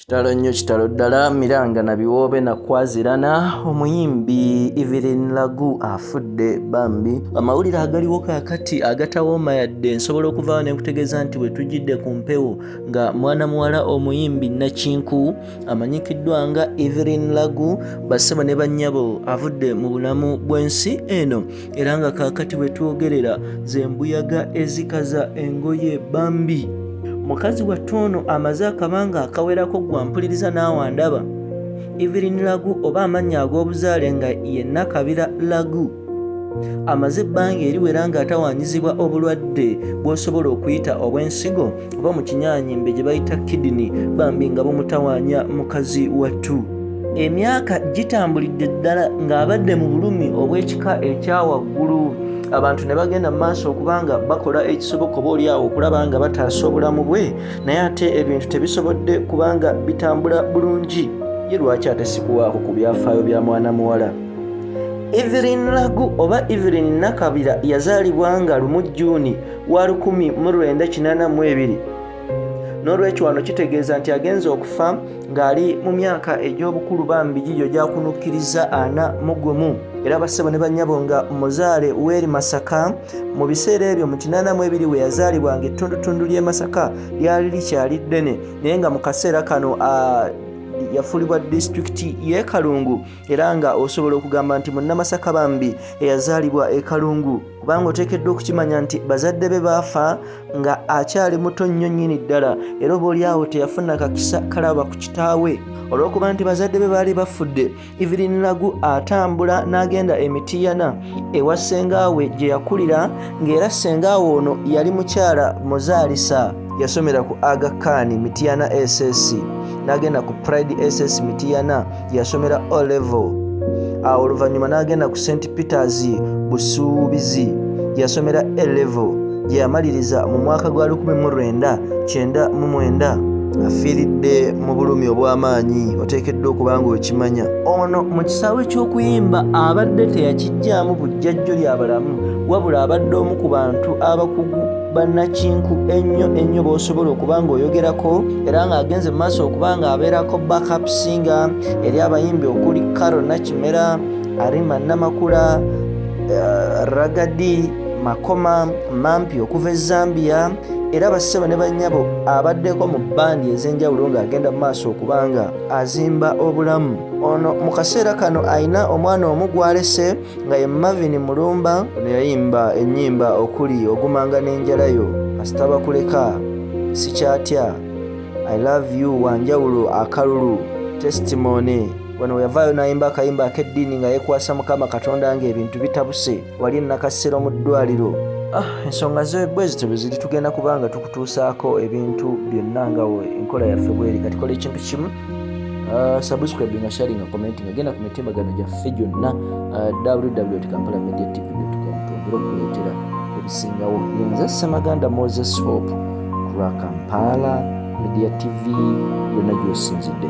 Kitalo nnyo, kitalo ddala, miranga na biwoobe na kwazirana. Omuyimbi Evelyn Lagu afudde bambi. Amawulire agaliwo kaakati agatawooma yadde nsobola okuvaawo ne nkutegeeza nti bwe tujjidde ku mpewo nga mwana muwala omuyimbi Nakinku amanyikiddwa nga Evelyn Lagu, bassebo ne bannyabo, avudde mu bulamu bw'ensi eno, era nga kaakati bwe twogerera z'embuyaga ezikaza engoye bambi. Mukazi wattu ono amaze akabanga akawerako gwampuliriza naawe andaba. Evelyn Lagu oba amannya ag'obuzaale nga ye Nakabira Lagu amaze ebbanga eriwera ng'atawaanyizibwa obulwadde bw'osobola okuyita obw'ensigo oba mu kinyaanyimbe gye bayita kidney bambi, nga bumutawaanya mukazi wattu. Emyaka gitambulidde ddala ng'abadde mu bulumi obw'ekika ekya waggulu, abantu ne bagenda mu maaso okuba nga bakola ekisoboka oba oli awo okulaba nga bataasa obulamu bwe, naye ate ebintu tebisobodde kubanga bitambula bulungi. Ye lwaki ate sikuwaako ku byafaayo bya mwana muwala Evelyn Lagu oba Evelyn Nakabira? Yazaalibwa nga 1 Jjuuni wa 1982. N'olwekyo wano kitegeeza nti agenza okufa ng'ali mu myaka egy'obukulu bambi gigyo gyakunukkiriza 41. Era bassebo ne bannyabo, nga muzaale weeri Masaka. Mu biseera ebyo mu 82 we yazaalibwa nga ettundutundu ly'e Masaka lyali likyali ddene, naye nga mu kaseera kano yafuulibwa disitulikiti y'e Kalungu, era nga osobola okugamba nti munnamasaka bambi eyazaalibwa e Kalungu, kubanga oteekeddwa okukimanya nti bazadde be baafa nga akyali muto nnyo nnyini ddala, era oba oliawo teyafuna kakisa kalaba ku kitaawe. Olw'okuba nti bazadde be baali bafudde, Evelyn Lagu atambula n'agenda e Mitiyana ewa ssengaawe gye yakulira, ng'era ssengaawe ono yali mukyala muzaalisa. Yasomera ku Aga Khan Mitiyana SS, n'agenda ku Pride SS Mitiyana gye yasomera O level. Awo oluvannyuma n'agenda ku St Peters Busuubizi gye yasomera A level, gye yamaliriza mu mwaka gwa 1999. Afiiridde mu bulumi obw'amaanyi, oteekeddwa okuba nga okimanya. Ono mu kisaawe ky'okuyimba abadde teyakijjaamu bujjajjo lya balamu, wabula abadde omu ku bantu abakugu bannakinku ennyo ennyo b'osobola okuba ng'oyogerako, era ng'agenze mu maaso okuba ng'abeerako backup singer eri abayimbi okuli Caro Nakimera, Arima Namakula, Ragga Dee, Makoma Mampi okuva e Zambia. Era bassebo ne bannyabo, abaddeko mu bbandi ez'enjawulo ng'agenda mu maaso okuba nga azimba obulamu. Ono mu kaseera kano alina omwana omu gw'alese nga ye Marvin Mulumba. Ono yayimba ennyimba okuli Ogumanga n'Enjalayo, Kasita Bakuleka, Sikyatya, I Love You, Wanjawulo, Akalulu, Testimony. Wano weyavaayo n'ayimba akayimba ak'eddiini nga yeekwasa Mukama Katonda ng'ebintu bitabuse wali Nakasero mu ddwaliro. Ensonga ze bwe zityo bwe ziri. Tugenda kuba nga tukutuusaako ebintu byonna nga enkola yaffe bweri. Kati kola ekintu kimu: subscribe nga sharing nga commenting nga genda ku mitimbagano gyaffe gyonna, www Kampala Media TV com, twongere okukuleetera ebisingawo. Yenze Semaganda Moses Hope ku lwa Kampala Media TV yonna gy'osinzidde.